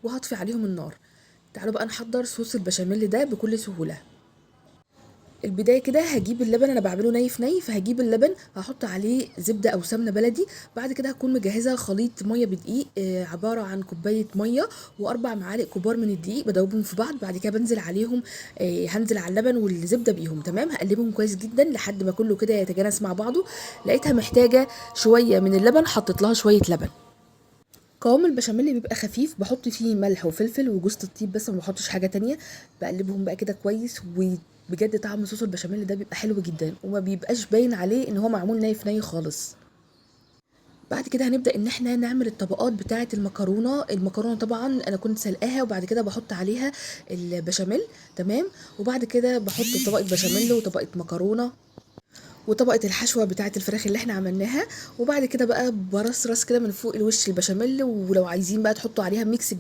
وهطفي عليهم النار. تعالوا بقى نحضر صوص البشاميل ده بكل سهولة. البداية كده هجيب اللبن، انا بعمله ني في ني، فهجيب اللبن هحط عليه زبدة او سمنه بلدي. بعد كده هكون مجهزة خليط مية بدقيق، عبارة عن كوباية مية واربع معالق كبار من الدقيق، بدوبهم في بعض. بعد كده بنزل عليهم، هنزل على اللبن والزبده بيهم، تمام. هقلبهم كويس جدا لحد ما كله كده يتجانس مع بعضه. لقيتها محتاجه شوية من اللبن، حطيت لها شوية لبن. قوام البشاميل بيبقى خفيف، بحط فيه ملح وفلفل وجوزة الطيب بس، ما بحطش حاجة تانية. بقلبهم بقى كده كويس، وبجد طعم صوص البشاميل ده بيبقى حلو جدا، وما بيبقاش باين عليه ان هو معمول ني في ني خالص. بعد كده هنبدأ ان احنا نعمل الطبقات بتاعة المكرونة. المكرونة طبعا انا كنت سلقاها، وبعد كده بحط عليها البشاميل، تمام. وبعد كده بحط طبقة بشاميل وطبقة مكرونة وطبقة الحشوة بتاعة الفراخ اللي احنا عملناها. وبعد كده بقى برصرص كده من فوق الوش البشاميل، ولو عايزين بقى تحطوا عليها mix